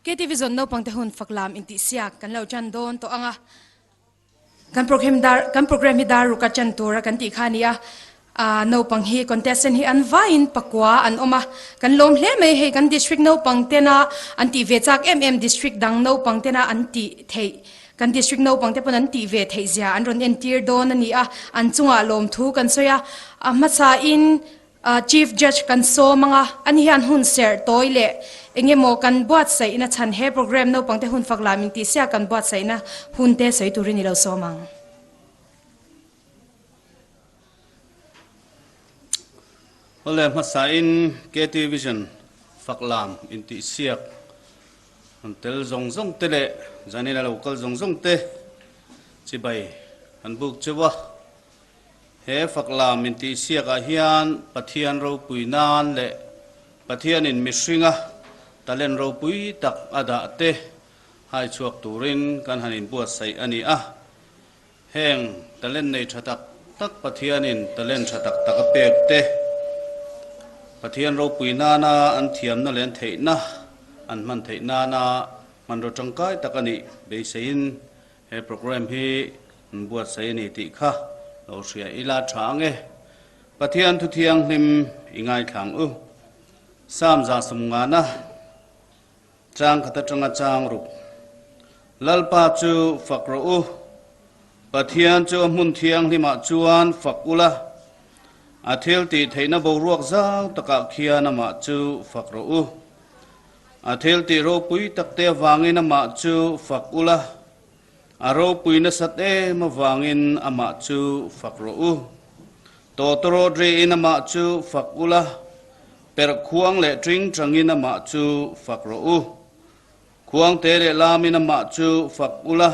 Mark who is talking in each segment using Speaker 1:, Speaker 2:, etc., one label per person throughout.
Speaker 1: KTV zawn naupangte hun fak lam intihsiak kan lo tan dawn tawh ang a. Kan program dar kan program hi dar ruka tan tura kan tih kha a ni a. Aaa naupang hi contestant hi an vaiin pakua an awm a. Kan lawm hle mai hei kan district naupang tena an tih ve chak em em district dang naupang tena an tih theih kan district naupang te pawn an tih ve theih zia an rawn entir dawn a ni a. An chungah lawmthu kan sawi a. A hmasain Chief Judge kan sawm ang a, ani hian hun serh tawi leh eng emaw kan buatsaihna chhan he program naupangte hun fak lam intihsiak kan buatsaihna hun te sawi turin i lo sawm ang.
Speaker 2: Awle hmasain KT Vision fak lam intihsiak an tel zawng zawng te leh zanin a lo kal zawng zawng te chibai an buk cheu a. He faklam intihsiakah hian Pathian ropui nan leh Pathianin mihringa talent ropui tak a dah te hai chhuak turin kan han inbuatsaih a ni a. Heng talent nei tha tak tak Pathianin talent tha tak tak a pek te, Pathian ropui nana an thiamna leh an theihna an hman theih nana hmanraw tangkai tak a nih beiseiin He program hi an buatsaih a ni tih kha lo hria ila tha ang e. Pathian thu thianghlim i ngaithlang u. Psalm 150 chang khat atanga chang ruk. Lalpa chu fak rawh u. Pathian chu a hmun thianghlimah chuan fak ula. A thil tih theihna boruak zau takah khian amah chu fak rawh u. A thil tih ropui takte avangin amah chu fak ula, a ropui nasat em avangin amah chu fak rawh u. Tawtawrawt riin amah chu fak ula, perh khuang leh ṭing ṭangin amah chu fak rawh u. Khuangte leh lamin amah chu fak ula,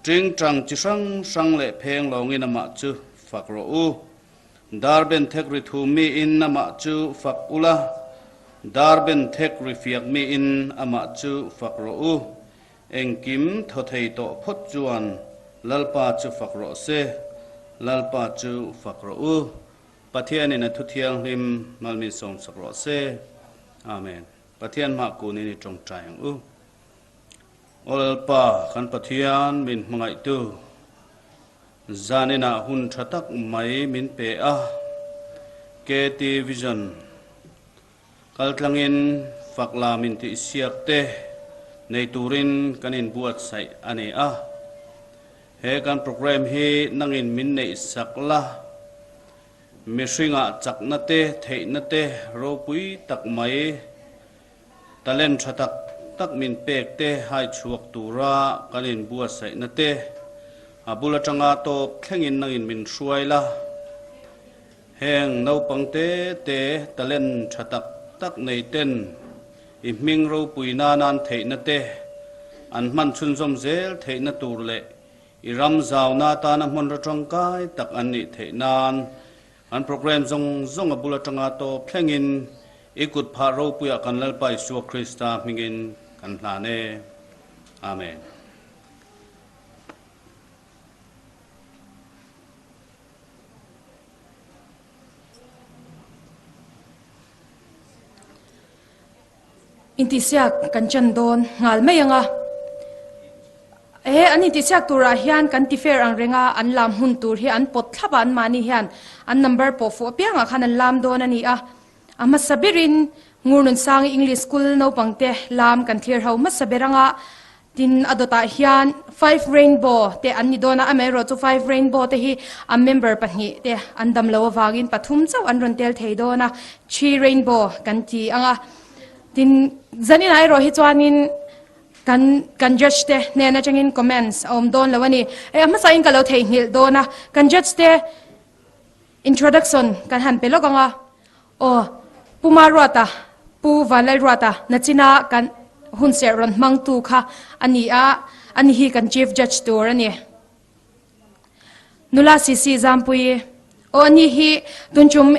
Speaker 2: ṭing ṭang chi hrang hrang leh pheng lawngin amah chu fak rawh u. Dar ben thek ri thu miin amah chu fak ula, dar ben thek ri fiak miin amah chu fak rawh u. Engkim thaw thei tawh phawt chuan Lalpa chu fak rawh se, Lalpa chu fak rawh u. Pathianin a thu thianghlim malmin sawmsak rawh se. Amen. Pathian hmah kunin i tawngtai ang u. Aw Lalpa, kan Pathian min hmangaihtu. Zaninah hun tha tak mai min pe a, KT Vision kaltlangin fak lam intihsiak te nei turin kan inbuatsaih a ni a. He kan programme hi nangin min neih sak la, mihringah chakna te, theihna te ropui tak mai, Talent tha tak tak min pek te hai chhuak tura kan inbuatsaihna te a bul atanga tawp thlengin nangin min hruai la. Heng naupang te te talent tha tak tak nei ten i hming ropui nanan theihna te an hman chhunzawm zel theihna tur leh i ram zauna atana hmanraw tangkai tak an nih theih nan An program zawng zawng a bul atanga tawp thlengin i kut phah ropuiah kan Lalpa Isua Krista hmingin kan hlan e. Amen.
Speaker 1: Intihsiak kan chan dawn nghal mai ang a. He an intihsiak turah hian kan ti fair ang reng a, an lam hun tur hi an pawt thlap a, anmahni hian an number pawh fuh apiangah khan an lam dawn a ni a. A hmasa berin Ngurnunsangi English School naupangte lam kan thlir ho hmasa ber ang a, Tin, a dawtah hian Five Rainbow te an ni dawn a, amaherawh chu Five Rainbow te hi a member pahnih te an dam lo avangin pathum chauh an rawn tel thei dawn a, Three Rainbow kan ti ang a. Tin, zaninah erawh hi chuanin kan kan judge te hnen atangin comments a awm dawn lo a ni. Hei a hmasain ka lo theihnghilh dawn a, kan judge te introduction kan han pe lawk ang a. Aw, Pu Maruata, Pu Vanlalruata, nachina kan hunserh rawn hmangtu kha a ni a, ani hi kan Chief Judge tur a ni. Nula Sisi Zampuii, Aw, ani hi tunchum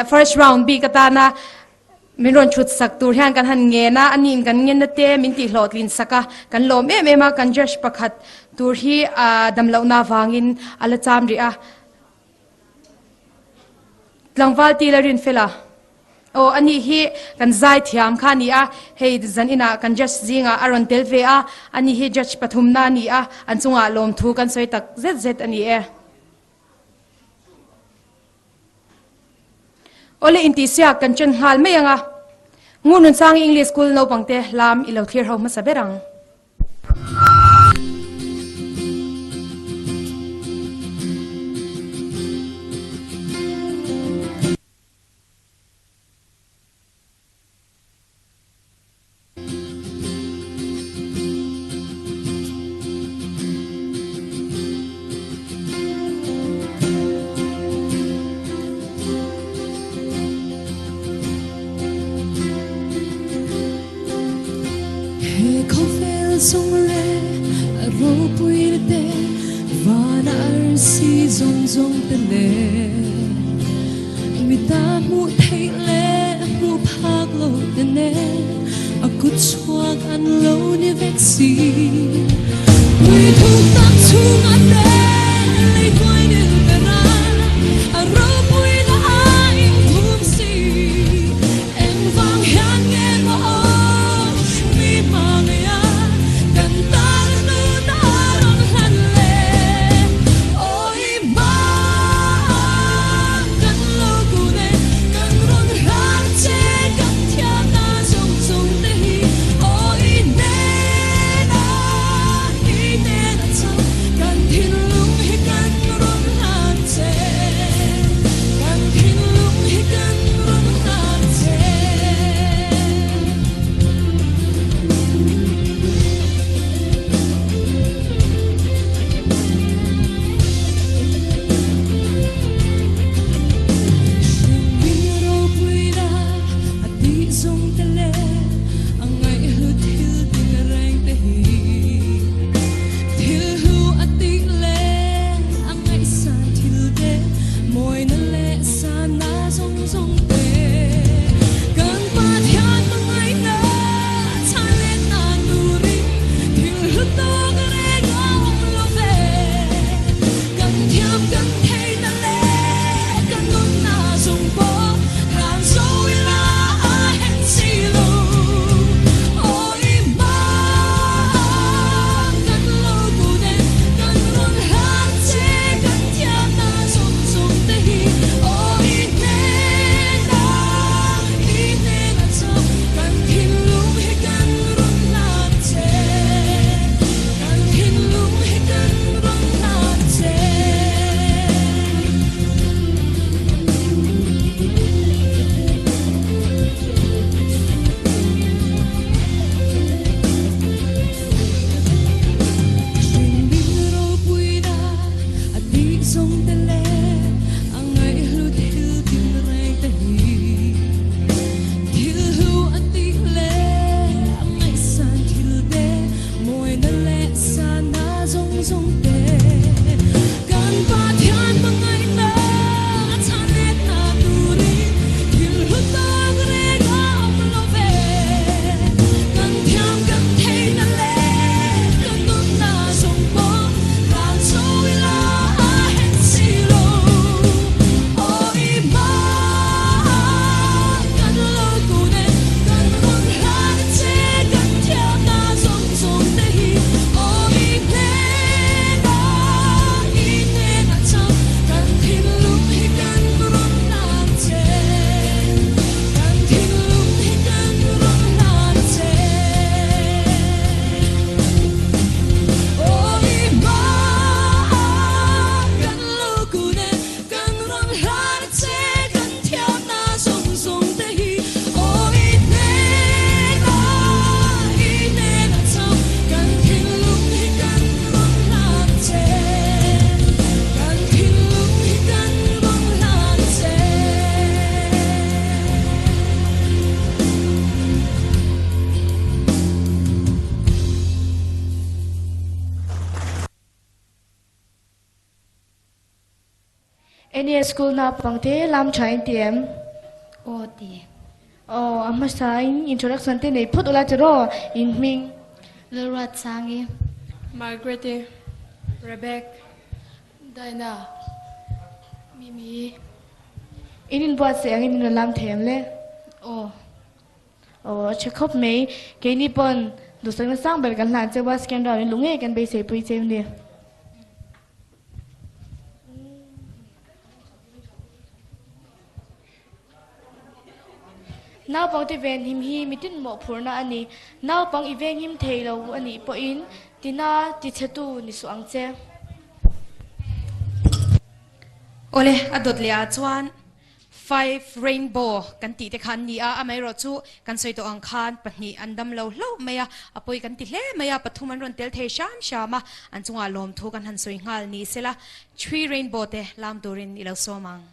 Speaker 1: first round bik atana min rawn thut sak tur hian kan han ngen a, aniin kan ngen ate min tih hlawhtlin sak a, kan lawm em em a, kan judge pakhat tur hi damlohna avangin a la cham rih a. Tlangval ti la rin fel a. Aw ani hi kan zaithiam kha a ni a, hei zan inah kan judge zingah a rawn tel ve a, ani hi judge pathumna a ni a, an chungah lawmthu kan sawi tak zet zet a ni e. Awle intihsiak kan chen nghal mai ang a, Ngununsangi English School naupangte lam i lo thlir ho hmasa ber ang.
Speaker 3: He khawvel zawng leh a ropui na te, van a arsi zawng zawng te leh mi ta hmuh theih leh hmuh phak lo te nen a kut chhuak an lo ni vek si. Pui thuk tak chhungah te lei tuai nil ber a, a ropui na a inthum si. Engvang hian nge maw aw mi hmangaih a, kan tan nun a rawn hlan le. Awi hmang kan lo kun e, kan rawn hlan che kan thiam na zawng zawng te hi. Awi hnena i hnena chang kan thinlung hi kan rawn hlan che. Kan thinlung hi kan rawn hlan che. Hrinmi ropuina a tih zawng te leh a ngaihlu thil tin reng te hi. Thil hlu a tih leh a ngaihsan thil te, mawina leh sanna zawng zawng te. Kan Pathian hmangaihna chhan leh tan turin thil hlu tawk reng a awm lo ve. Kan thiam kan theihna leh kan nunna zawng pawh hlan zo ila a hen si lo. Awi hmang kan lo kun e, kan rawn hlan che kan thiamna zawng zawng te hi. Awi hnena i hnena chauh kan thinlung hi kan rawn hlan che, kan thinlung hi kan rawn hlan che. Hringbin ropuina a tih zawng te leh a ngaihlu thil tin reng te hi. Thil hlu a tih leh a ngaihsan thil te, mawina leh sana zawng zawng te. Kan Pathian hmangaihna a chhan let na turin thil hlu tak reng a awm lo ve. Kan thiam kan theihna leh kan nunna zawng pawh hlan zo ila a hen si lo. Awi hmang kan lo kun e, kan rawn hlan che kan thiamna zawng zawng te hi. Awi hnena i hnena chauh kan thinlung hi kan rawn hlan che, kan thinlung hi kan rawn hlan che. Awi hmang kan lo kun e, kan rawn hlan che kan thiamna zawng zawng te hi. Awi hnena i hnena chauh kan thinlung hi kan rawn hlan che, kan thinlung hi kan rawn hlan che.
Speaker 4: Enge school naupang te lam tha in ti em?
Speaker 5: Aw ti.
Speaker 4: Aw a hmasa in introduction te nei phawt ula tiraw in hming.
Speaker 5: Lalruat Sangi.
Speaker 6: Margaret-i. Rebek.
Speaker 5: Dinah. Mimi.
Speaker 4: In inbuatsaih angin in rawn lam thei em le?
Speaker 5: Aw.
Speaker 4: Aw, a tha khawp mai. Keini pawn duhsakna sang ber kan hlan cheu a, second round in lu ngei kan beisei pui cheu ni. Naupangte venhim hi mitin mawhphurhna a ni. Naupang i venghim thei lo a nih pawhin tina tichhetu ni suh ang che.
Speaker 1: Awle, a dawt leh ah chuan Five Rainbow kan tih te kha an ni a, amaherawh chu kan sawi tawh ang khan pahnih an dam lo hlauh mai a, a pawi kan ti hle mai a, pathum an rawn tel thei hram hram a, an chungah lawmthu kan han sawi nghal ni sela, Three Rainbow te lam turin i lo sawm ang.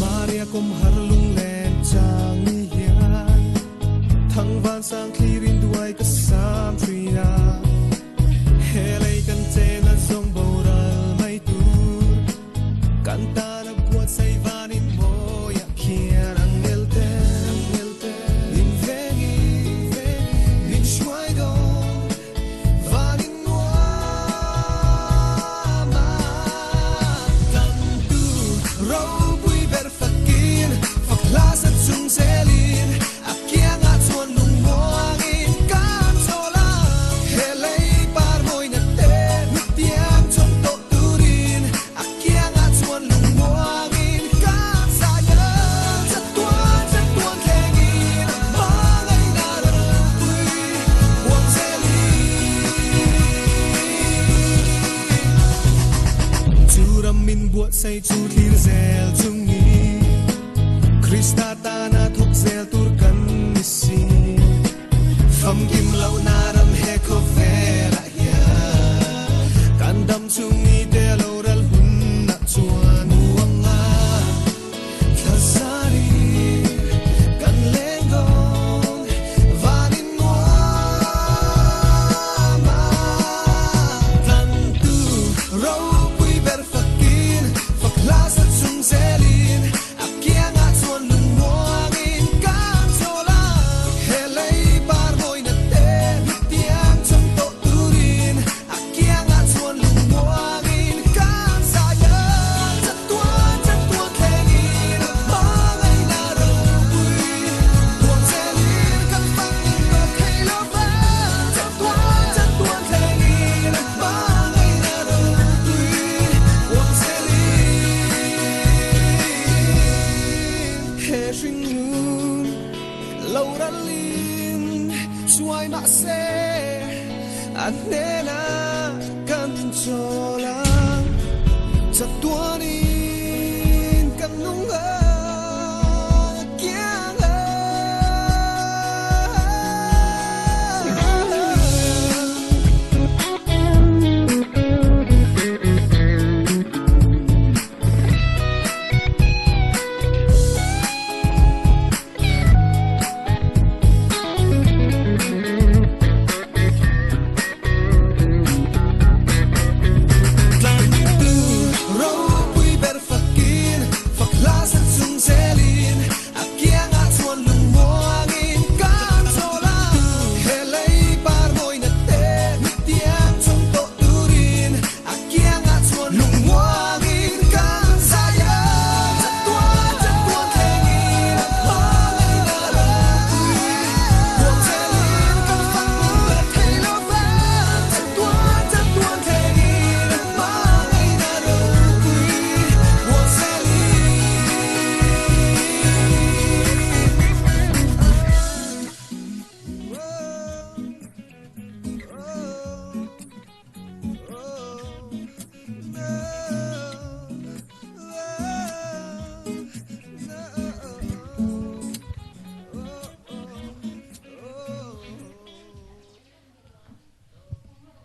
Speaker 7: Maria kum har lunglen chang ni hian Thangvan sang thlirin duai ka sam thina He lei kan chen a zawng boral mai tur Kan tan a buatsaih vanin mawiah khian Angel te min vengin min hruai dawn Vanin nuam a Kan tu ropui ber fakin fak hla sa chung zelin A kiangah chuan lungmuangin kan chawl a He lei par mawina te hmitiang chawm tawh turin A kiangah chuan lungmuangin kan zai a Chatuan chatuan thlengin hmangaihna ropui huam zelin Chu ram min buatsaih chu thlir zel chungin Krista tana thawk zel tur kan ni si. Famkim lohna ram he khawvelah hian kan dam chung ni te lo ral hunah chuan muanga thla zari kan leng dawn vanin nuama tlan tu ropui ber fakin fak hla sa chung zelin A kiangah chuan lungmuangin kan chawl a, he lei par mawina te hmitiang chawm tawh turin a kiangah chuan lungmuangin kan zai a, chatuan chatuan thlengin hmangaihna ropui huam zelin kan fang tawp thei lo va, chatuan chatuan thlengin hmangaihna ropui huam zelin. He hringnun lo ralin chuai mahse a hnenah kan chawl ang chatuanin.